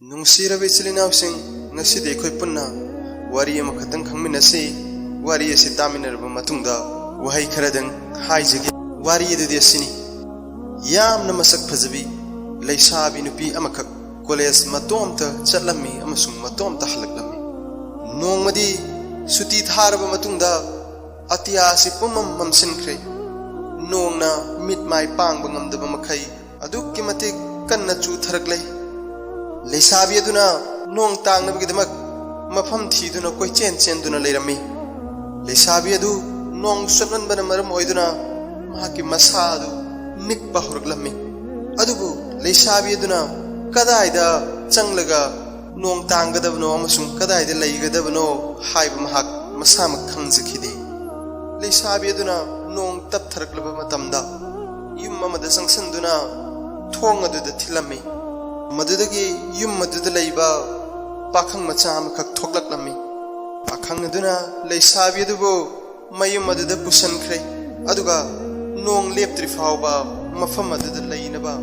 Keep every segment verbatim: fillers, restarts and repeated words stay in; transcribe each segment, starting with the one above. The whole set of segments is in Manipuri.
ꯅꯨꯡꯁꯤꯔꯕ ꯏꯆꯤꯜ ꯏꯅꯥꯎꯁꯤꯡ, ꯉꯁꯤꯗꯤ ꯑꯩꯈꯣꯏ ꯄꯨꯟꯅ ꯋꯥꯔꯤ ꯑꯃꯈꯛꯇꯪ ꯈꯪꯃꯤꯟꯅꯁꯤ꯫ ꯋꯥꯔꯤ ꯑꯁꯤ ꯇꯥꯃꯤꯟꯅꯔꯕ ꯃꯇꯨꯡꯗ ꯋꯥꯍꯩ ꯈꯔꯗꯪ ꯍꯥꯏꯖꯒꯦ꯫ ꯋꯥꯔꯤ ꯑꯗꯨꯗꯤ ꯑꯁꯤꯅꯤ: ꯌꯥꯝꯅ ꯃꯁꯛ ꯐꯖꯕꯤ ꯂꯩꯁꯥꯕꯤ ꯅꯨꯄꯤ ꯑꯃꯈꯛ ꯀꯣꯂꯦꯖ ꯃꯇꯣꯝꯇ ꯆꯠꯂꯝꯃꯤ ꯑꯃꯁꯨꯡ ꯃꯇꯣꯝꯇ ꯍꯜꯂꯛꯂꯝꯃꯤ꯫ ꯅꯣꯡꯃꯗꯤ ꯁꯨꯇꯤ ꯊꯥꯔꯕ ꯃꯇꯨꯡꯗ ꯑꯇꯤꯌꯥ ꯑꯁꯤ ꯄꯨꯝꯃꯝ ꯃꯝꯁꯤꯟꯈ꯭ꯔꯦ꯫ ꯅꯣꯡꯅ ꯃꯤꯠ ꯃꯥꯏ ꯄꯥꯡꯕ ꯉꯝꯗꯕ ꯃꯈꯩ ꯑꯗꯨꯛꯀꯤ ꯃꯇꯤꯛ ꯀꯟꯅ ꯆꯨꯊꯔꯛꯂꯦ꯫ ꯂꯩꯁꯥꯕꯤ ꯑꯗꯨꯅ ꯅꯣꯡ ꯇꯥꯡꯅꯕꯒꯤꯗꯃꯛ ꯃꯐꯝ ꯊꯤꯗꯨꯅ ꯀꯣꯏꯆꯦꯟ ꯆꯦꯟꯗꯨꯅ ꯂꯩꯔꯝꯃꯤ꯫ ꯂꯩꯁꯥꯕꯤ ꯑꯗꯨ ꯅꯣꯡ ꯆꯣꯠꯃꯟꯕꯅ ꯃꯔꯝ ꯑꯣꯏꯗꯨꯅ ꯃꯍꯥꯛꯀꯤ ꯃꯁꯥ ꯑꯗꯨ ꯅꯤꯛꯄ ꯍꯧꯔꯛꯂꯝꯃꯤ꯫ ꯑꯗꯨꯕꯨ ꯂꯩꯁꯥꯕꯤ ꯑꯗꯨꯅ ꯀꯗꯥꯏꯗ ꯆꯪꯂꯒ ꯅꯣꯡ ꯇꯥꯡꯒꯗꯕꯅꯣ ꯑꯃꯁꯨꯡ ꯀꯗꯥꯏꯗ ꯂꯩꯒꯗꯕꯅꯣ ꯍꯥꯏꯕ ꯃꯍꯥꯛ ꯃꯁꯥꯃꯛ ꯈꯪꯖꯈꯤꯗꯦ꯫ ꯂꯩꯁꯥꯕꯤ ꯑꯗꯨꯅ ꯅꯣꯡ ꯇꯞꯊꯔꯛꯂꯕ ꯃꯇꯝꯗ ꯌꯨꯝ ꯑꯃꯗ ꯆꯪꯁꯤꯟꯗꯨꯅ ꯊꯣꯡ ꯑꯗꯨꯗ ꯊꯤꯜꯂꯝꯃꯤ꯫ ꯃꯗꯨꯗꯒꯤ ꯌꯨꯝ ꯑꯗꯨꯗ ꯂꯩꯕ ꯄꯥꯈꯪ ꯃꯆꯥ ꯑꯃꯈꯛ ꯊꯣꯛꯂꯛꯂꯝꯃꯤ꯫ ꯄꯥꯈꯪ ꯑꯗꯨꯅ ꯂꯩꯁꯥꯕꯤ ꯑꯗꯨꯕꯨ ꯃꯌꯨꯝ ꯑꯗꯨꯗ ꯄꯨꯁꯤꯟꯈ꯭ꯔꯦ, ꯑꯗꯨꯒ ꯅꯣꯡ ꯂꯦꯞꯇ꯭ꯔꯤ ꯐꯥꯎꯕ ꯃꯐꯝ ꯑꯗꯨꯗ ꯂꯩꯅꯕ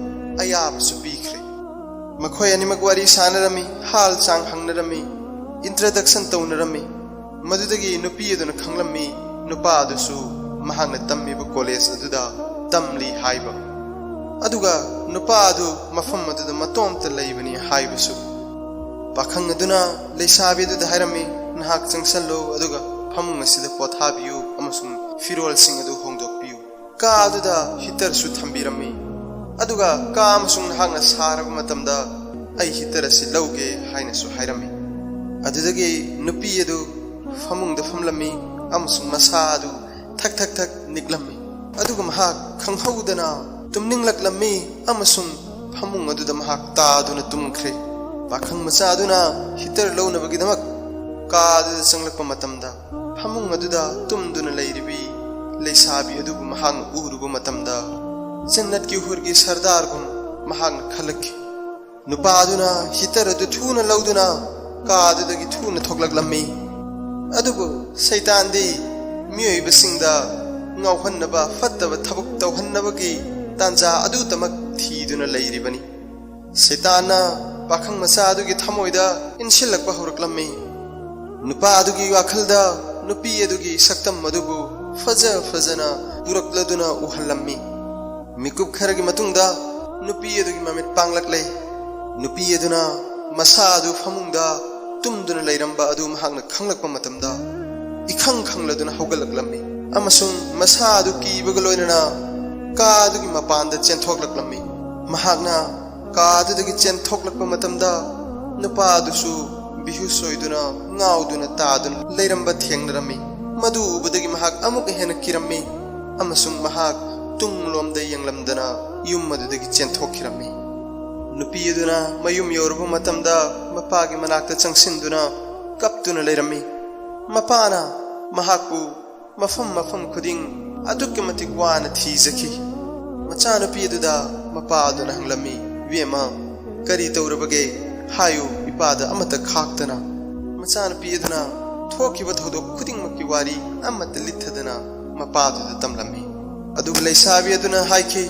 ꯑꯌꯥꯕꯁꯨ ꯄꯤꯈ꯭ꯔꯦ꯫ ꯃꯈꯣꯏ ꯑꯅꯤꯃꯛ ꯋꯥꯔꯤ ꯁꯥꯟꯅꯔꯝꯃꯤ, ꯍꯥꯜ ꯆꯥꯡ ꯍꯪꯅꯔꯝꯃꯤ, ꯏꯟꯇ꯭ꯔꯗꯛꯁꯟ ꯇꯧꯅꯔꯝꯃꯤ꯫ ꯃꯗꯨꯗꯒꯤ ꯅꯨꯄꯤ ꯑꯗꯨꯅ ꯈꯪꯂꯝꯃꯤ ꯅꯨꯄꯥ ꯑꯗꯨꯁꯨ ꯃꯍꯥꯛꯅ ꯇꯝꯃꯤꯕ ꯀꯣꯂꯦꯖ ꯑꯗꯨꯗ ꯇꯝꯂꯤ ꯍꯥꯏꯕ, ꯑꯗꯨꯒ ꯅꯨꯄꯥ ꯑꯗꯨ ꯃꯐꯝ ꯑꯗꯨꯗ ꯃꯇꯣꯝꯇ ꯂꯩꯕꯅꯤ ꯍꯥꯏꯕꯁꯨ꯫ ꯄꯥꯈꯪ ꯑꯗꯨꯅ ꯂꯩꯁꯥꯕꯤ ꯑꯗꯨꯗ ꯍꯥꯏꯔꯝꯃꯤ, "ꯅꯍꯥꯛ ꯆꯪꯁꯜꯂꯨ, ꯑꯗꯨꯒ ꯐꯃꯨꯡ ꯑꯁꯤꯗ ꯄꯣꯊꯥꯕꯤꯌꯨ ꯑꯃꯁꯨꯡ ꯐꯤꯔꯣꯜꯁꯤꯡ ꯑꯗꯨ ꯍꯣꯡꯗꯣꯛꯄꯤꯌꯨ꯫ ꯀꯥ ꯑꯗꯨꯗ ꯍꯤꯇꯔꯁꯨ ꯊꯝꯕꯤꯔꯝꯃꯤ, ꯑꯗꯨꯒ ꯀꯥ ꯑꯃꯁꯨꯡ ꯅꯍꯥꯛꯅ ꯁꯥꯔꯕ ꯃꯇꯝꯗ ꯑꯩ ꯍꯤꯇꯔ ꯑꯁꯤ ꯂꯧꯒꯦ" ꯍꯥꯏꯅꯁꯨ ꯍꯥꯏꯔꯝꯃꯤ꯫ ꯑꯗꯨꯗꯒꯤ ꯅꯨꯄꯤ ꯑꯗꯨ ꯐꯃꯨꯡꯗ ꯐꯝꯂꯝꯃꯤ ꯑꯃꯁꯨꯡ ꯃꯁꯥ ꯑꯗꯨ ꯊꯛ ꯊꯛ ꯊꯛ ꯅꯤꯛꯂꯝꯃꯤ꯫ ꯑꯗꯨꯒ ꯃꯍꯥꯛ ꯈꯪꯍꯧꯗꯅ ꯇꯨꯝꯅꯤꯡꯂꯛꯂꯝꯃꯤ ꯑꯃꯁꯨꯡ ꯐꯃꯨꯡ ꯑꯗꯨꯗ ꯃꯍꯥꯛ ꯇꯥꯗꯨꯅ ꯇꯨꯝꯈ꯭ꯔꯦ꯫ ꯄꯥꯈꯪ ꯃꯆꯥ ꯑꯗꯨꯅ ꯍꯤꯇꯔ ꯂꯧꯅꯕꯒꯤꯗꯃꯛ ꯀꯥ ꯑꯗꯨꯗ ꯆꯪꯂꯛꯄ ꯃꯇꯝꯗ, ꯐꯃꯨꯡ ꯑꯗꯨꯗ ꯇꯨꯝꯗꯨꯅ ꯂꯩꯔꯤꯕꯤ ꯂꯩꯁꯥꯕꯤ ꯑꯗꯨꯕꯨ ꯃꯍꯥꯛꯅ ꯎꯔꯨꯕ ꯃꯇꯝꯗ, ꯖꯟꯅꯠꯀꯤ ꯍꯨꯔꯒꯤ ꯁꯔꯗꯥꯔꯒꯨꯝ ꯃꯍꯥꯛꯅ ꯈꯜꯂꯛꯈꯤ꯫ ꯅꯨꯄꯥ ꯑꯗꯨꯅ ꯍꯤꯇꯔ ꯑꯗꯨ ꯊꯨꯅ ꯂꯧꯗꯨꯅ ꯀꯥ ꯑꯗꯨꯗꯒꯤ ꯊꯨꯅ ꯊꯣꯛꯂꯛꯂꯝꯃꯤ꯫ ꯑꯗꯨꯕꯨ ꯁꯩꯇꯥꯟꯗꯤ ꯃꯤꯑꯣꯏꯕꯁꯤꯡꯗ ꯉꯥꯎꯍꯟꯅꯕ, ꯐꯠꯇꯕ ꯊꯕꯛ ꯇꯧꯍꯟꯅꯕꯒꯤ ꯇꯥꯟꯖꯥ ꯑꯗꯨꯇꯃꯛ ꯊꯤꯗꯨꯅ ꯂꯩꯔꯤꯕꯅꯤ꯫ ꯁꯩꯇꯥꯟꯅ ꯄꯥꯈꯪ ꯃꯆꯥ ꯑꯗꯨꯒꯤ ꯊꯃꯣꯏꯗ ꯏꯟꯁꯤꯜꯂꯛꯄ ꯍꯧꯔꯛꯂꯝꯃꯤ꯫ ꯅꯨꯄꯥ ꯑꯗꯨꯒꯤ ꯋꯥꯈꯜꯗ ꯅꯨꯄꯤ ꯑꯗꯨꯒꯤ ꯁꯛꯇꯝ ꯑꯗꯨꯕꯨ ꯐꯖ ꯐꯖꯅ ꯄꯨꯔꯛꯂꯗꯨꯅ ꯎꯍꯜꯂꯝꯃꯤ꯫ ꯃꯤꯀꯨꯞ ꯈꯔꯒꯤ ꯃꯇꯨꯡꯗ ꯅꯨꯄꯤ ꯑꯗꯨꯒꯤ ꯃꯃꯤꯠ ꯄꯥꯡꯂꯛꯂꯦ꯫ ꯅꯨꯄꯤ ꯑꯗꯨꯅ ꯃꯁꯥ ꯑꯗꯨ ꯐꯃꯨꯡꯗ ꯇꯨꯝꯗꯨꯅ ꯂꯩꯔꯝꯕ ꯑꯗꯨ ꯃꯍꯥꯛꯅ ꯈꯪꯂꯛꯄ ꯃꯇꯝꯗ, ꯏꯈꯪ ꯈꯪꯂꯗꯨꯅ ꯍꯧꯒꯠꯂꯛꯂꯝꯃꯤ ꯑꯃꯁꯨꯡ ꯃꯁꯥ ꯑꯗꯨ ꯀꯤꯕꯒ ꯂꯣꯏꯅꯅ ꯀꯥ ꯑꯗꯨꯒꯤ ꯃꯄꯥꯟꯗ ꯆꯦꯟꯊꯣꯛꯂꯛꯂꯝꯃꯤ꯫ ꯃꯍꯥꯛꯅ ꯀꯥ ꯑꯗꯨꯗꯒꯤ ꯆꯦꯟꯊꯣꯛꯂꯛꯄ ꯃꯇꯝꯗ, ꯅꯨꯄꯥ ꯑꯗꯨꯁꯨ ꯕꯤꯍꯨꯁ ꯑꯣꯏꯗꯨꯅ, ꯉꯥꯎꯗꯨꯅ ꯇꯥꯗꯨꯅ ꯂꯩꯔꯝꯕ ꯊꯦꯡꯅꯔꯝꯃꯤ꯫ ꯃꯗꯨ ꯎꯕꯗꯒꯤ ꯃꯍꯥꯛ ꯑꯃꯨꯛꯀ ꯍꯦꯟꯅ ꯀꯤꯔꯝꯃꯤ ꯑꯃꯁꯨꯡ ꯃꯍꯥꯛ ꯇꯨꯡꯂꯣꯝꯗ ꯌꯦꯡꯂꯝꯗꯅ ꯌꯨꯝ ꯑꯗꯨꯗꯒꯤ ꯆꯦꯟꯊꯣꯛꯈꯤꯔꯝꯃꯤ꯫ ꯅꯨꯄꯤ ꯑꯗꯨꯅ ꯃꯌꯨꯝ ꯌꯧꯔꯕ ꯃꯇꯝꯗ ꯃꯄꯥꯒꯤ ꯃꯅꯥꯛꯇ ꯆꯪꯁꯤꯟꯗꯨꯅ ꯀꯞꯇꯨꯅ ꯂꯩꯔꯝꯃꯤ꯫ ꯃꯄꯥꯅ ꯃꯍꯥꯛꯄꯨ ꯃꯐꯝ ꯃꯐꯝ ꯈꯨꯗꯤꯡ ꯑꯗꯨꯛꯀꯤ ꯃꯇꯤꯛ ꯋꯥꯅ ꯊꯤꯖꯈꯤ꯫ ꯃꯆꯥꯅꯨꯄꯤ ꯑꯗꯨꯗ ꯃꯄꯥ ꯑꯗꯨꯅ ꯍꯪꯂꯝꯃꯤ, "ꯏꯕꯦꯝꯃ, ꯀꯔꯤ ꯇꯧꯔꯕꯒꯦ? ꯍꯥꯏꯌꯨ, ꯏꯄꯥꯗ ꯑꯃꯠꯇ ꯈꯥꯛꯇꯅ꯫" ꯃꯆꯥꯅꯨꯄꯤ ꯑꯗꯨꯅ ꯊꯣꯛꯈꯤꯕ ꯊꯧꯗꯣꯛ ꯈꯨꯗꯤꯡꯃꯛꯀꯤ ꯋꯥꯔꯤ ꯑꯃꯠꯇ ꯂꯤꯠꯊꯗꯅ ꯃꯄꯥꯗꯨꯗ ꯇꯝꯂꯝꯃꯤ꯫ ꯑꯗꯨꯒ ꯂꯩꯁꯥꯕꯤ ꯑꯗꯨꯅ ꯍꯥꯏꯈꯤ,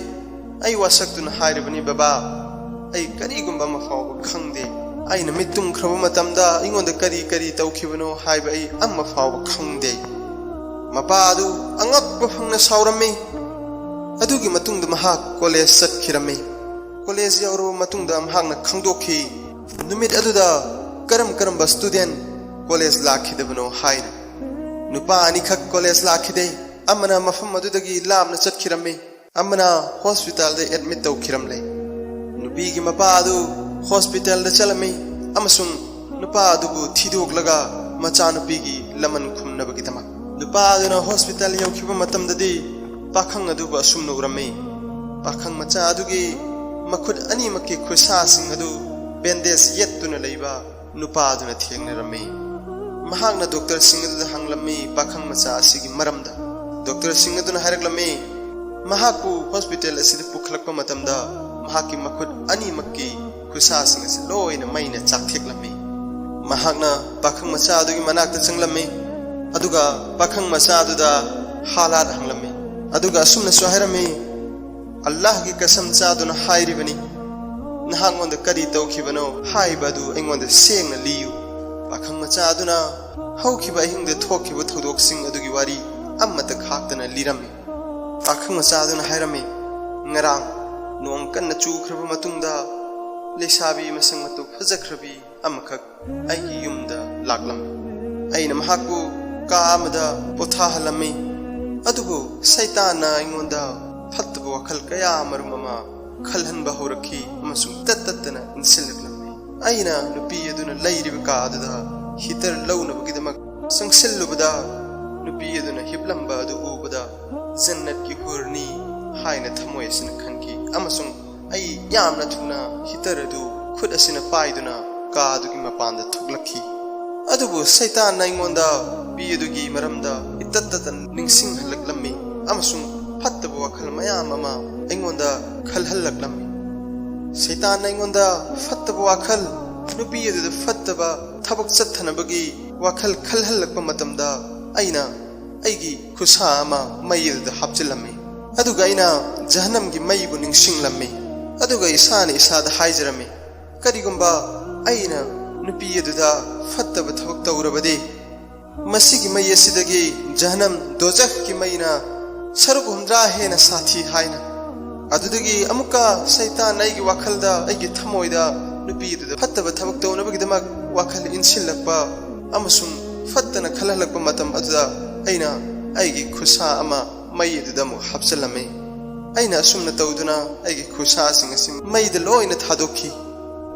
"ꯑꯩ ꯋꯥꯁꯛꯇꯨꯅ ꯍꯥꯏꯔꯕꯅꯤ, ꯕꯕꯥ, ꯑꯩ ꯀꯔꯤꯒꯨꯝꯕ ꯑꯃ ꯐꯥꯎꯕ ꯈꯪꯗꯦ꯫ ꯑꯩꯅ ꯃꯤꯠ ꯇꯨꯝꯈ꯭ꯔꯕ ꯃꯇꯝꯗ ꯑꯩꯉꯣꯟꯗ ꯀꯔꯤ ꯀꯔꯤ ꯇꯧꯈꯤꯕꯅꯣ ꯍꯥꯏꯕ ꯑꯩ ꯑꯃ ꯐꯥꯎꯕ ꯈꯪꯗꯦ꯫" ꯃꯄꯥ ꯑꯗꯨ ꯑꯉꯛꯄ ꯐꯪꯅ ꯁꯥꯎꯔꯝꯃꯤ꯫ ꯑꯗꯨꯒꯤ ꯃꯇꯨꯡꯗ ꯃꯍꯥꯛ ꯀꯣꯂꯦꯖ ꯆꯠꯈꯤꯔꯝꯃꯤ꯫ ꯀꯣꯂꯦꯖ ꯌꯧꯔꯕ ꯃꯇꯨꯡꯗ ꯃꯍꯥꯛꯅ ꯈꯪꯗꯣꯛꯈꯤ, ꯅꯨꯃꯤꯠ ꯑꯗꯨꯗ ꯀꯔꯝ ꯀꯔꯝꯕ ꯁ꯭ꯇꯨꯗꯦꯟ ꯀꯣꯂꯦꯖ ꯂꯥꯛꯈꯤꯗꯕꯅꯣ ꯍꯥꯏꯅ꯫ ꯅꯨꯄꯥ ꯑꯅꯤꯈꯛ ꯀꯣꯂꯦꯖ ꯂꯥꯛꯈꯤꯗꯦ꯫ ꯑꯃꯅ ꯃꯐꯝ ꯑꯗꯨꯗꯒꯤ ꯂꯥꯞꯅ ꯆꯠꯈꯤꯔꯝꯃꯤ, ꯑꯃꯅ ꯍꯣꯁꯄꯤꯇꯥꯜꯗ ꯑꯦꯗꯃꯤꯠ ꯇꯧꯈꯤꯔꯝꯂꯦ꯫ ꯅꯨꯄꯤꯒꯤ ꯃꯄꯥ ꯑꯗꯨ ꯍꯣꯁꯄꯤꯇꯥꯜꯗ ꯆꯠꯂꯝꯃꯤ ꯑꯃꯁꯨꯡ ꯅꯨꯄꯥ ꯑꯗꯨꯕꯨ ꯊꯤꯗꯣꯛꯂꯒ ꯃꯆꯥꯅꯨꯄꯤꯒꯤ ꯂꯃꯟ ꯈꯨꯝꯅꯕꯒꯤꯗꯃꯛ꯫ ꯅꯨꯄꯥ ꯑꯗꯨꯅ ꯍꯣꯁꯄꯤꯇꯥꯜ ꯌꯧꯈꯤꯕ ꯃꯇꯝꯗꯗꯤ ꯄꯥꯈꯪ ꯑꯗꯨꯕꯨ ꯑꯁꯨꯝꯅ ꯎꯔꯝꯃꯤ꯫ ꯄꯥꯈꯪ ꯃꯆꯥ ꯑꯗꯨꯒꯤ ꯃꯈꯨꯠ ꯑꯅꯤꯃꯛꯀꯤ ꯈꯨꯠꯁꯥꯁꯤꯡ ꯑꯗꯨ ꯕꯦꯟꯗꯦꯖ ꯌꯦꯠꯇꯨꯅ ꯂꯩꯕ ꯅꯨꯄꯥ ꯑꯗꯨꯅ ꯊꯦꯡꯅꯔꯝꯃꯤ꯫ ꯃꯍꯥꯛꯅ ꯗꯣꯛꯇꯔꯁꯤꯡ ꯑꯗꯨꯗ ꯍꯪꯂꯝꯃꯤ ꯄꯥꯈꯪ ꯃꯆꯥ ꯑꯁꯤꯒꯤ ꯃꯔꯝꯗ꯫ ꯗꯣꯛꯇꯔꯁꯤꯡ ꯑꯗꯨꯅ ꯍꯥꯏꯔꯛꯂꯝꯃꯤ, ꯃꯍꯥꯛꯄꯨ ꯍꯣꯁꯄꯤꯇꯥꯜ ꯑꯁꯤꯗ ꯄꯨꯈꯠꯂꯛꯄ ꯃꯇꯝꯗ ꯃꯍꯥꯛꯀꯤ ꯃꯈꯨꯠ ꯑꯅꯤꯃꯛꯀꯤ ꯈꯨꯠꯁꯥꯁꯤꯡ ꯑꯁꯤ ꯂꯣꯏꯅ ꯃꯩꯅ ꯆꯥꯛꯊꯦꯛꯂꯝꯃꯤ꯫ ꯃꯍꯥꯛꯅ ꯄꯥꯈꯪ ꯃꯆꯥ ꯑꯗꯨꯒꯤ ꯃꯅꯥꯛꯇ ꯆꯪꯂꯝꯃꯤ, ꯑꯗꯨꯒ ꯄꯥꯈꯪ ꯃꯆꯥ ꯑꯗꯨꯗ ꯍꯥꯂꯥꯠ ꯍꯪꯂꯝꯃꯤ, ꯑꯗꯨꯒ ꯑꯁꯨꯝꯅꯁꯨ ꯍꯥꯏꯔꯝꯃꯤ, "ꯑꯜꯂꯥꯍꯒꯤ ꯀꯁꯝ ꯆꯥꯗꯨꯅ ꯍꯥꯏꯔꯤꯕꯅꯤ, ꯅꯍꯥꯛꯉꯣꯟꯗ ꯀꯔꯤ ꯇꯧꯈꯤꯕꯅꯣ ꯍꯥꯏꯕ ꯑꯗꯨ ꯑꯩꯉꯣꯟꯗ ꯁꯦꯡꯅ ꯂꯤꯌꯨ꯫ ꯄꯥꯈꯪ ꯃꯆꯥ ꯑꯗꯨꯅ ꯍꯧꯈꯤꯕ ꯑꯍꯤꯡꯗ ꯊꯣꯛꯈꯤꯕ ꯊꯧꯗꯣꯛꯁꯤꯡ ꯑꯗꯨꯒꯤ ꯋꯥꯔꯤ ꯑꯃꯠꯇ ꯈꯥꯛꯇꯅ ꯂꯤꯔꯝꯃꯤ꯫ ꯄꯥꯈꯪ ꯃꯆꯥ ꯑꯗꯨꯅ ꯍꯥꯏꯔꯝꯃꯤ, "ꯉꯔꯥꯡ ꯅꯣꯡ ꯀꯟꯅ ꯆꯨꯈ꯭ꯔꯕ ꯃꯇꯨꯡꯗ ꯂꯩꯁꯥꯕꯤ ꯃꯁꯛ ꯃꯇꯧ ꯐꯖꯈ꯭ꯔꯕꯤ ꯑꯃꯈꯛ ꯑꯩꯒꯤ ꯌꯨꯝꯗ ꯂꯥꯛꯂꯝꯃꯤ꯫ ꯑꯩꯅ ꯃꯍꯥꯛꯄꯨ ꯀꯥ ꯑꯃꯗ ꯄꯣꯊꯥꯍꯜꯂꯝꯃꯤ꯫ ꯑꯗꯨꯕꯨ ꯁꯩꯇꯥꯟꯅ ꯑꯩꯉꯣꯟꯗ ꯐꯠꯇꯕ ꯋꯥꯈꯜ ꯀꯌꯥ ꯃꯔꯨꯝ ꯑꯃ ꯈꯜꯍꯟꯕ ꯍꯧꯔꯛꯈꯤ ꯑꯃꯁꯨꯡ ꯇꯠ ꯇꯠꯇꯅ ꯏꯟꯁꯤꯜꯂꯛꯂꯝꯃꯤ꯫ ꯑꯩꯅ ꯅꯨꯄꯤ ꯑꯗꯨꯅ ꯂꯩꯔꯤꯕ ꯀꯥ ꯑꯗꯨꯗ ꯍꯤꯇꯔ ꯂꯧꯅꯕꯒꯤꯗꯃꯛ ꯆꯪꯁꯤꯜꯂꯨꯕꯗ, ꯅꯨꯄꯤ ꯑꯗꯨꯅ ꯍꯤꯞꯂꯝꯕ ꯑꯗꯨ ꯎꯕꯗ ꯖꯟꯅꯠꯀꯤ ꯍꯨꯔꯅꯤ ꯍꯥꯏꯅ ꯊꯃꯣꯏ ꯑꯁꯤꯅ ꯈꯟꯈꯤ ꯑꯃꯁꯨꯡ ꯑꯩ ꯌꯥꯝꯅ ꯊꯨꯅ ꯍꯤꯇꯔ ꯑꯗꯨ ꯈꯨꯠ ꯑꯁꯤꯅ ꯄꯥꯏꯗꯨꯅ ꯀꯥ ꯑꯗꯨꯒꯤ ꯃꯄꯥꯟꯗ ꯊꯣꯛꯂꯛꯈꯤ꯫ ꯑꯗꯨꯕꯨ ꯁꯩꯇꯥꯟꯅ ꯑꯩꯉꯣꯟꯗ ꯅꯨꯄꯤ ꯑꯗꯨꯒꯤ ꯃꯔꯝꯗ ꯏꯇꯠ ꯇꯠꯇꯅ ꯅꯤꯡꯁꯤꯡꯍꯜꯂꯛꯂꯝꯃꯤ ꯑꯃꯁꯨꯡ ꯐꯠꯇꯕ ꯋꯥꯈꯜ ꯃꯌꯥꯝ ꯑꯃ ꯑꯩꯉꯣꯟꯗ ꯈꯜꯍꯜꯂꯛꯂꯝꯃꯤ꯫ ꯁꯩꯇꯥꯟꯅ ꯑꯩꯉꯣꯟꯗ ꯐꯠꯇꯕ ꯋꯥꯈꯜ, ꯅꯨꯄꯤ ꯑꯗꯨꯗ ꯐꯠꯇꯕ ꯊꯕꯛ ꯆꯠꯊꯅꯕꯒꯤ ꯋꯥꯈꯜ ꯈꯜꯍꯜꯂꯛꯄ ꯃꯇꯝꯗ ꯑꯩꯅ ꯑꯩꯒꯤ ꯈꯨꯠꯁꯥ ꯑꯃ ꯃꯩ ꯑꯗꯨꯗ ꯍꯥꯞꯆꯤꯜꯂꯝꯃꯤ꯫ ꯑꯗꯨꯒ ꯑꯩꯅ ꯖꯍꯟꯅꯝꯒꯤ ꯃꯩꯕꯨ ꯅꯤꯡꯁꯤꯡꯂꯝꯃꯤ꯫ ꯑꯗꯨꯒ ꯏꯁꯥꯅ ꯏꯁꯥꯗ ꯍꯥꯏꯖꯔꯝꯃꯤ, "ꯀꯔꯤꯒꯨꯝꯕ ꯑꯩꯅ ꯅꯨꯄꯤ ꯑꯗꯨꯗ ꯐꯠꯇꯕ ꯊꯕꯛ ꯇꯧꯔꯕꯗꯤ, ꯃꯁꯤꯒꯤ ꯃꯩ ꯑꯁꯤꯗꯒꯤ ꯖꯍꯟꯅꯝ ꯗꯣꯖꯈꯀꯤ ꯃꯩꯅ ꯁꯔꯨꯛ ꯍꯨꯝꯗ꯭ꯔꯥ ꯍꯦꯟꯅ ꯁꯥꯊꯤ" ꯍꯥꯏꯅ꯫ ꯑꯗꯨꯗꯒꯤ ꯑꯃꯨꯛꯀ ꯁꯩꯇꯥꯟ ꯑꯩꯒꯤ ꯋꯥꯈꯜꯗ, ꯑꯩꯒꯤ ꯊꯃꯣꯏꯗ ꯅꯨꯄꯤ ꯑꯗꯨꯗ ꯐꯠꯇꯕ ꯊꯕꯛ ꯇꯧꯅꯕꯒꯤꯗꯃꯛ ꯋꯥꯈꯜ ꯏꯟꯁꯤꯜꯂꯛꯄ ꯑꯃꯁꯨꯡ ꯐꯠꯇꯅ ꯈꯜꯍꯜꯂꯛꯄ ꯃꯇꯝ ꯑꯗꯨꯗ ꯑꯩꯅ ꯑꯩꯒꯤ ꯈꯨꯠꯁꯥ ꯑꯃ ꯃꯩ ꯑꯗꯨꯗ ꯑꯃꯨꯛ ꯍꯥꯞꯆꯤꯜꯂꯝꯃꯤ꯫ ꯑꯩꯅ ꯑꯁꯨꯝꯅ ꯇꯧꯗꯨꯅ ꯑꯩꯒꯤ ꯈꯨꯠꯁꯥꯁꯤꯡ ꯑꯁꯤ ꯃꯩꯗ ꯂꯣꯏꯅ ꯊꯥꯗꯣꯛꯈꯤ꯫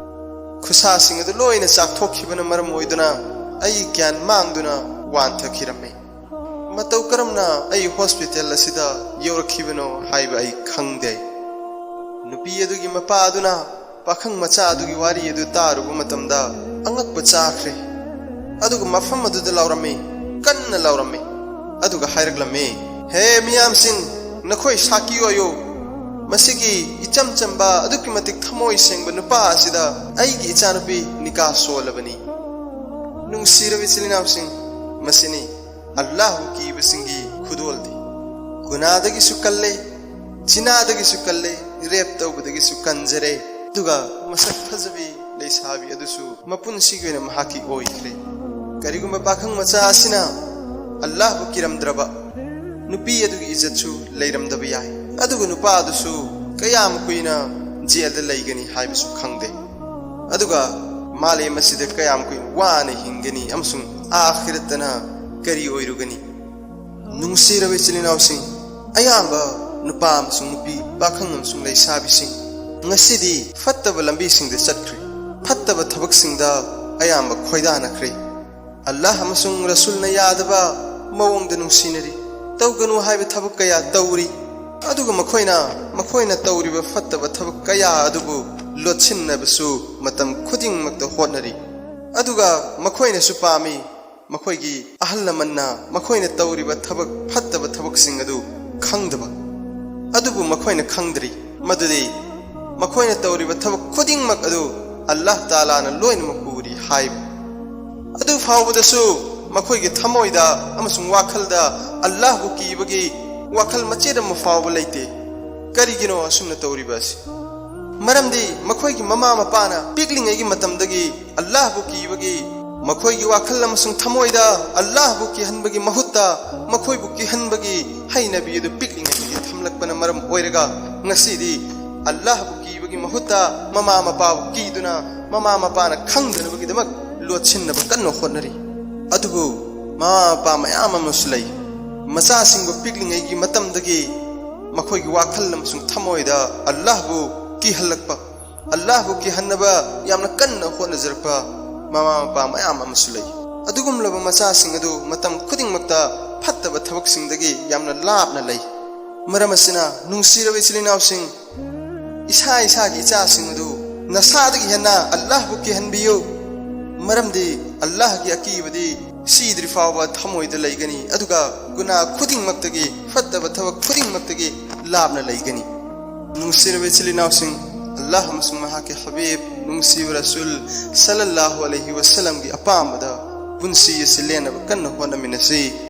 ꯈꯨꯠꯁꯥꯁꯤꯡ ꯑꯗꯨ ꯂꯣꯏꯅ ꯆꯥꯛꯊꯣꯛꯈꯤꯕꯅ ꯃꯔꯝ ꯑꯣꯏꯗꯨꯅ ꯑꯩ ꯒ꯭ꯌꯥꯟ ꯃꯥꯡꯗꯨꯅ ꯋꯥꯟꯊꯈꯤꯔꯝꯃꯤ꯫ ꯃꯇꯧ ꯀꯔꯝꯅ ꯑꯩ ꯍꯣꯁꯄꯤꯇꯥꯜ ꯑꯁꯤꯗ ꯌꯧꯔꯛꯈꯤꯕꯅꯣ ꯍꯥꯏꯕ ꯑꯩ ꯈꯪꯗꯦ꯫ ꯅꯨꯄꯤ ꯑꯗꯨꯒꯤ ꯃꯄꯥ ꯑꯗꯨꯅ ꯄꯥꯈꯪ ꯃꯆꯥ ꯑꯗꯨꯒꯤ ꯋꯥꯔꯤ ꯑꯗꯨ ꯇꯥꯔꯨꯕ ꯃꯇꯝꯗ ꯑꯉꯛꯄ ꯆꯥꯈ꯭ꯔꯦ꯫ ꯑꯗꯨꯒ ꯃꯐꯝ ꯑꯗꯨꯗ ꯂꯥꯎꯔꯝꯃꯤ, ꯀꯟꯅ ꯂꯥꯎꯔꯝꯃꯤ꯫ ꯑꯗꯨꯒ ꯍꯥꯏꯔꯛꯂꯝꯃꯤ, "ꯍꯦ ꯃꯤꯌꯥꯝꯁꯤꯡ, ꯅꯈꯣꯏ ꯁꯥꯈꯤ ꯑꯣꯏꯌꯨ꯫ ꯃꯁꯤꯒꯤ ꯏꯆꯝ ꯆꯝꯕ, ꯑꯗꯨꯛꯀꯤ ꯃꯇꯤꯛ ꯊꯃꯣꯏ ꯁꯦꯡꯕ ꯅꯨꯄꯥ ꯑꯁꯤꯗ ꯑꯩꯒꯤ ꯏꯆꯥꯅꯨꯄꯤ ꯅꯤꯀꯥ ꯁꯣꯜꯂꯕꯅꯤ꯫" ꯅꯨꯡꯁꯤꯔꯕ ꯏꯆꯤꯜ ꯏꯅꯥꯎꯁꯤꯡ, ꯃꯁꯤꯅꯤ ꯑꯜꯂꯥꯍꯨ ꯀꯤꯕꯁꯤꯡꯒꯤ ꯈꯨꯗꯣꯜꯗꯤ꯫ ꯒꯨꯅꯥꯗꯒꯤꯁꯨ ꯀꯜꯂꯦ, ꯖꯤꯅꯥꯗꯒꯤꯁꯨ ꯀꯜꯂꯦ, ꯔꯦꯞ ꯇꯧꯕꯗꯒꯤꯁꯨ ꯀꯟꯖꯔꯦ꯫ ꯑꯗꯨꯒ ꯃꯁꯛ ꯐꯖꯕꯤ ꯂꯩꯁꯥꯕꯤ ꯑꯗꯨꯁꯨ ꯃꯄꯨꯟꯁꯤꯒꯤ ꯑꯣꯏꯅ ꯃꯍꯥꯛꯀꯤ ꯑꯣꯏꯈ꯭ꯔꯦ꯫ ꯀꯔꯤꯒꯨꯝꯕ ꯄꯥꯈꯪ ꯃꯆꯥ ꯑꯁꯤꯅ ꯑꯜꯂꯥꯍꯕꯨ ꯀꯤꯔꯝꯗ꯭ꯔꯕ, ꯅꯨꯄꯤ ꯑꯗꯨꯒꯤ ꯏꯖꯠꯁꯨ ꯂꯩꯔꯝꯗꯕ ꯌꯥꯏ꯫ ꯑꯗꯨꯒ ꯅꯨꯄꯥ ꯑꯗꯨꯁꯨ ꯀꯌꯥꯝ ꯀꯨꯏꯅ ꯖꯦꯜꯗ ꯂꯩꯒꯅꯤ ꯍꯥꯏꯕꯁꯨ ꯈꯪꯗꯦ꯫ ꯑꯗꯨꯒ ꯃꯥꯂꯦꯝ ꯑꯁꯤꯗ ꯀꯌꯥꯝ ꯀꯨꯏꯅ ꯋꯥꯅ ꯍꯤꯡꯒꯅꯤ ꯑꯃꯁꯨꯡ ꯑꯥꯈꯤꯔꯠꯇꯅ ꯀꯔꯤ ꯑꯣꯏꯔꯨꯒꯅꯤ? ꯅꯨꯡꯁꯤꯔꯕ ꯏꯆꯤꯜ ꯏꯅꯥꯎꯁꯤꯡ, ꯑꯌꯥꯝꯕ ꯅꯨꯄꯥ ꯑꯃꯁꯨꯡ ꯅꯨꯄꯤ, ꯄꯥꯈꯪ ꯑꯃꯁꯨꯡ ꯂꯩꯁꯥꯕꯤꯁꯤꯡ, ꯉꯁꯤꯗꯤ ꯐꯠꯇꯕ ꯂꯝꯕꯤꯁꯤꯡꯗ ꯆꯠꯈ꯭ꯔꯦ꯫ ꯐꯠꯇꯕ ꯊꯕꯛꯁꯤꯡꯗ ꯑꯌꯥꯝꯕ ꯈꯣꯏꯗꯥꯅꯈ꯭ꯔꯦ꯫ ꯑꯜꯂꯥꯍ ꯑꯃꯁꯨꯡ ꯔꯁꯨꯜꯅ ꯌꯥꯗꯕ ꯃꯑꯣꯡꯗ ꯅꯨꯡꯁꯤꯅꯔꯤ꯫ ꯇꯧꯒꯅꯨ ꯍꯥꯏꯕ ꯊꯕꯛ ꯀꯌꯥ ꯇꯧꯔꯤ꯫ ꯑꯗꯨꯒ ꯃꯈꯣꯏꯅ, ꯃꯈꯣꯏꯅ ꯇꯧꯔꯤꯕ ꯐꯠꯇꯕ ꯊꯕꯛ ꯀꯌꯥ ꯑꯗꯨꯕꯨ ꯂꯣꯠꯁꯤꯟꯅꯕꯁꯨ ꯃꯇꯝ ꯈꯨꯗꯤꯡꯃꯛꯇ ꯍꯣꯠꯅꯔꯤ꯫ ꯑꯗꯨꯒ ꯃꯈꯣꯏꯅꯁꯨ ꯄꯥꯝꯃꯤ, ꯃꯈꯣꯏꯒꯤ ꯑꯍꯜ ꯂꯃꯟꯅ ꯃꯈꯣꯏꯅ ꯇꯧꯔꯤꯕ ꯊꯕꯛ, ꯐꯠꯇꯕ ꯊꯕꯛꯁꯤꯡ ꯑꯗꯨ ꯈꯪꯗꯕ꯫ ꯑꯗꯨꯕꯨ ꯃꯈꯣꯏꯅ ꯈꯪꯗ꯭ꯔꯤ ꯃꯗꯨꯗꯤ ꯃꯈꯣꯏꯅ ꯇꯧꯔꯤꯕ ꯊꯕꯛ ꯈꯨꯗꯤꯡꯃꯛ ꯑꯗꯨ ꯑꯜꯂꯥꯍ ꯇꯥꯂꯥꯅ ꯂꯣꯏꯅꯃꯛ ꯎꯔꯤ ꯍꯥꯏꯕ꯫ ꯑꯗꯨ ꯐꯥꯎꯕꯗꯁꯨ ꯃꯈꯣꯏꯒꯤ ꯊꯃꯣꯏꯗ ꯑꯃꯁꯨꯡ ꯋꯥꯈꯜꯗ ꯑꯜꯂꯥꯍꯕꯨ ꯀꯤꯕꯒꯤ ꯋꯥꯈꯜ ꯃꯆꯦꯠ ꯑꯃ ꯐꯥꯎꯕ ꯂꯩꯇꯦ꯫ ꯀꯔꯤꯒꯤꯅꯣ ꯑꯁꯨꯝꯅ ꯇꯧꯔꯤꯕ ꯑꯁꯤ? ꯃꯔꯝꯗꯤ ꯃꯈꯣꯏꯒꯤ ꯃꯃꯥ ꯃꯄꯥꯅ ꯄꯤꯛꯂꯤꯉꯩꯒꯤ ꯃꯇꯝꯗꯒꯤ ꯑꯜꯂꯥꯍꯕꯨ ꯀꯤꯕꯒꯤ, ꯃꯈꯣꯏꯒꯤ ꯋꯥꯈꯜ ꯑꯃꯁꯨꯡ ꯊꯃꯣꯏꯗ ꯑꯜꯂꯥꯍꯕꯨ ꯀꯤꯍꯟꯕꯒꯤ ꯃꯍꯨꯠꯇ ꯃꯈꯣꯏꯕꯨ ꯀꯤꯍꯟꯕꯒꯤ ꯍꯩꯅꯕꯤ ꯑꯗꯨ ꯄꯤꯛꯂꯤꯉꯩꯗꯒꯤ ꯊꯝꯂꯛꯄꯅ ꯃꯔꯝ ꯑꯣꯏꯔꯒ, ꯉꯁꯤꯗꯤ ꯑꯜꯂꯥꯍꯕꯨ ꯀꯤꯕꯒꯤ ꯃꯍꯨꯠꯇ ꯃꯃꯥ ꯃꯄꯥꯕꯨ ꯀꯤꯗꯨꯅ, ꯃꯃꯥ ꯃꯄꯥꯅ ꯈꯪꯗꯅꯕꯒꯤꯗꯃꯛ ꯂꯣꯠꯁꯤꯟꯅꯕ ꯀꯟꯅ ꯍꯣꯠꯅꯔꯤ꯫ ꯑꯗꯨꯕꯨ ꯃꯃꯥ ꯃꯄꯥ ꯃꯌꯥꯝ ꯑꯃꯁꯨ ꯂꯩ, ꯃꯆꯥꯁꯤꯡꯕꯨ ꯄꯤꯛꯂꯤꯉꯩꯒꯤ ꯃꯇꯝꯗꯒꯤ ꯃꯈꯣꯏꯒꯤ ꯋꯥꯈꯜ ꯑꯃꯁꯨꯡ ꯊꯃꯣꯏꯗ ꯑꯜꯂꯥꯍꯕꯨ ꯀꯤꯍꯜꯂꯛꯄ, ꯑꯜꯂꯥꯍꯕꯨ ꯀꯤꯍꯟꯅꯕ ꯌꯥꯝꯅ ꯀꯟꯅ ꯍꯣꯠꯅꯖꯔꯛꯄ ꯃꯃꯥ ꯃꯄꯥ ꯃꯌꯥꯝ ꯑꯃꯁꯨ ꯂꯩ꯫ ꯑꯗꯨꯒꯨꯝꯂꯕ ꯃꯆꯥꯁꯤꯡ ꯑꯗꯨ ꯃꯇꯝ ꯈꯨꯗꯤꯡꯃꯛꯇ ꯐꯠꯇꯕ ꯊꯕꯛꯁꯤꯡꯗꯒꯤ ꯌꯥꯝꯅ ꯂꯥꯞꯅ ꯂꯩ꯫ ꯃꯔꯝ ꯑꯁꯤꯅ, ꯅꯨꯡꯁꯤꯔꯕ ꯏꯆꯤꯜ ꯏꯅꯥꯎꯁꯤꯡ, ꯏꯁꯥ ꯏꯁꯥꯒꯤ ꯏꯆꯥꯁꯤꯡ ꯑꯗꯨ ꯅꯁꯥꯗꯒꯤ ꯍꯦꯟꯅ ꯑꯜꯂꯥꯍꯕꯨ ꯀꯤꯍꯟꯕꯤꯌꯨ꯫ ꯃꯔꯝꯗꯤ ꯑꯜꯂꯥꯍꯒꯤ ꯑꯀꯤꯕꯗꯤ ꯁꯤꯗ꯭ꯔꯤ ꯐꯥꯎꯕ ꯊꯃꯣꯏꯗ ꯂꯩꯒꯅꯤ, ꯑꯗꯨꯒ ꯒꯨꯅꯥ ꯈꯨꯗꯤꯡꯃꯛꯇꯒꯤ, ꯐꯠꯇꯕ ꯊꯕꯛ ꯈꯨꯗꯤꯡꯃꯛꯇꯒꯤ ꯂꯥꯞꯅ ꯂꯩꯒꯅꯤ꯫ ꯅꯨꯡꯁꯤꯔꯕ ꯏꯆꯤꯜ ꯏꯅꯥꯎꯁꯤꯡ, ꯑꯜꯂꯥꯍ ꯑꯃꯁꯨꯡ ꯃꯍꯥꯛꯀꯤ ꯍꯕꯤꯕ, ꯅꯨꯡꯁꯤꯕ ꯔꯁꯨꯜ ꯁꯜꯂꯜꯂꯥꯍꯨ ꯑꯂꯩꯍꯤ ꯋꯁꯜꯂꯝꯒꯤ ꯑꯄꯥꯝꯕꯗ ꯄꯨꯟꯁꯤ ꯑꯁꯤ ꯂꯦꯟꯅꯕ ꯀꯟꯅ ꯍꯣꯠꯅꯃꯤꯟꯅꯁꯤ꯫